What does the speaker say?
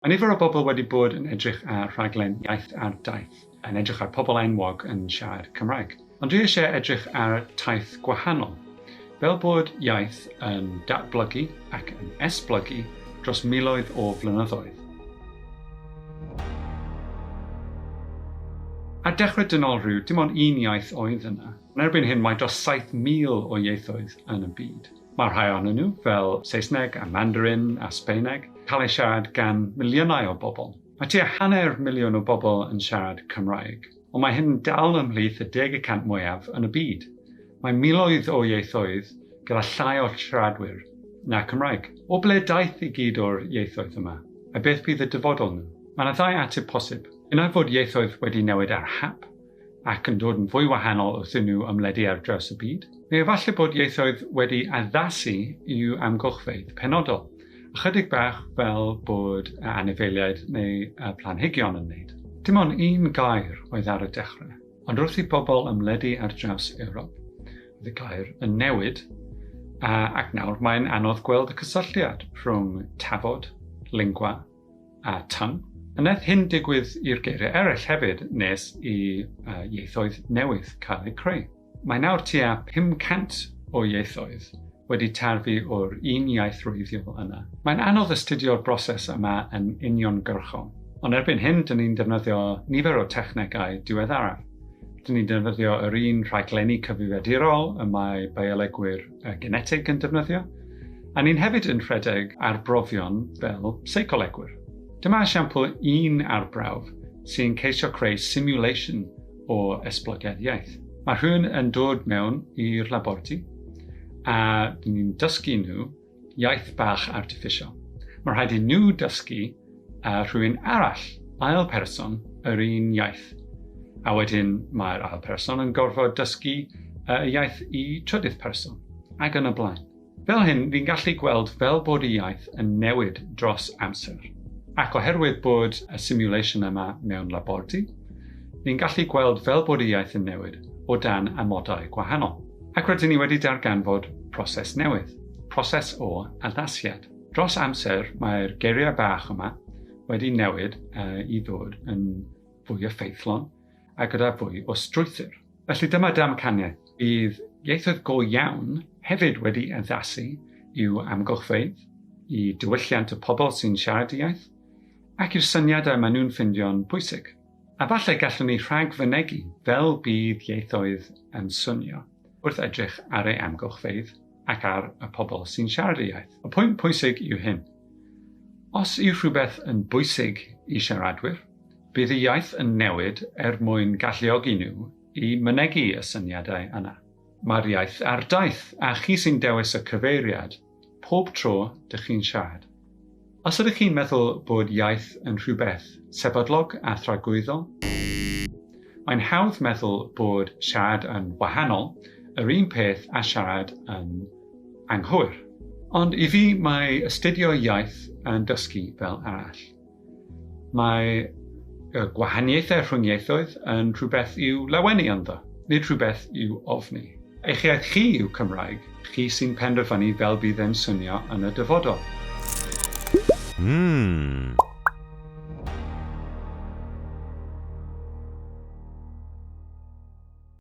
Mae nifer o bobl wedi bod yn edrych ar rhaglen Iaith ar Daith, yn edrych ar pobl enwog yn siarad Cymraeg. Ond dwi eisiau edrych ar taith gwahanol, fel bod iaith yn datblygu ac yn esblygu dros miloedd o flynyddoedd. Ar dechrau dynolryw, dim ond un iaith oedd yna, ond erbyn hyn mae dros 7,000 o ieithoedd yn y byd. Mae rhai ohonyn nhw, fel Saesneg a Mandarin a Sbaeneg, cael eu siarad gan miliynau o bobl. Mae tua hanner miliwn o bobl yn siarad Cymraeg, ond mae hyn dal ymhlith y 10% mwyaf yn y byd. Mae miloedd o ieithoedd gyda llai o siaradwyr na Cymraeg. O ble daeth i gyd o'r ieithoedd yma, a beth bydd y dyfodol nhw? Mae 'na ddau ateb posib. Un ai fod ieithoedd wedi newid ar hap, ac yn dod yn fwy wahanol wrth i nhw ymledu ar draws y byd, neu efallai bod ieithoedd wedi addasu i'w amgylchfeydd penodol, ychydig bach fel bod anifeiliaid neu planhigion yn wneud. Dim ond un gair oedd ar y dechrau, ond wrth i bobl ymledu ar draws Ewrop, roedd y gair yn newid, ac nawr mae'n anodd gweld y cysylltiad rhwng tafod, lingua, a tongue. A wnaeth hyn digwydd i'r geiriau eraill hefyd nes i ieithoedd newydd cael eu creu. Mae nawr tua 500 o ieithoedd wedi tarfu o'r un iaith wreiddiol yna. Mae'n anodd astudio'r broses yma yn uniongyrchol, ond erbyn hyn dyn ni'n defnyddio nifer o technegau diweddaraf. Dyn ni'n defnyddio yr un rhaglenni cyfrifiadurol y mae biolegwyr genetig yn defnyddio, a ni'n hefyd yn rhedeg arbrofion fel seicolegwyr. Dyma esiampl un arbrawf sy'n ceisio creu simulation o esblygiad iaith. Mae rhywun yn dod mewn i'r labordy a dyn ni'n dysgu nhw iaith bach artiffisial. Mae rhaid i nhw dysgu a rhywun arall, ail person, yr un iaith. A wedyn mae'r ail person yn gorfod dysgu y iaith i trydydd person, ac yn y blaen. Fel hyn, fi'n gallu gweld fel bod y iaith yn newid dros amser. Ac oherwydd bod y simulation yma mewn labordy, ni'n gallu gweld fel bod y iaith yn newid o dan amodau gwahanol. Ac rydyn ni wedi darganfod proses newydd, proses o addasiad. Dros amser mae'r geiriau bach yma wedi newid i ddod yn fwy effeithlon a gyda fwy o strwythur. Felly dyma damcaniaeth, bydd ieithoedd go iawn hefyd wedi addasu i'w amgylchfeydd, i diwylliant y pobl sy'n siarad y iaith, ac i'r syniadau maen nhw'n ffindio'n bwysig. A falle gallwn ni rhagfynegi fel bydd ieithoedd yn swnio wrth edrych ar ei amgylchfeydd ac ar y pobl sy'n siarad y iaith. Y pwynt pwysig yw hyn. Os yw rhywbeth yn bwysig i siaradwyr, bydd y iaith yn newid er mwyn galluogi nhw i mynegi y syniadau yna. Mae'r iaith ar daith, a chi sy'n dewis y cyfeiriad pob tro dych chi'n siarad. Os ydych chi'n meddwl bod iaith yn rhywbeth sefydlog a thragwyddol, mae'n hawdd meddwl bod siarad yn wahanol yr un peth â siarad yn anghywir. Ond i fi mae astudio iaith yn dysgu fel arall. Mae y gwahaniaethau rhwng ieithoedd yn rhywbeth i'w lawennu ynddo, nid rhywbeth i'w ofni. Eich iaith chi yw Cymraeg, chi sy'n penderfynu fel bydd e'n swnio yn y dyfodol. Hmm.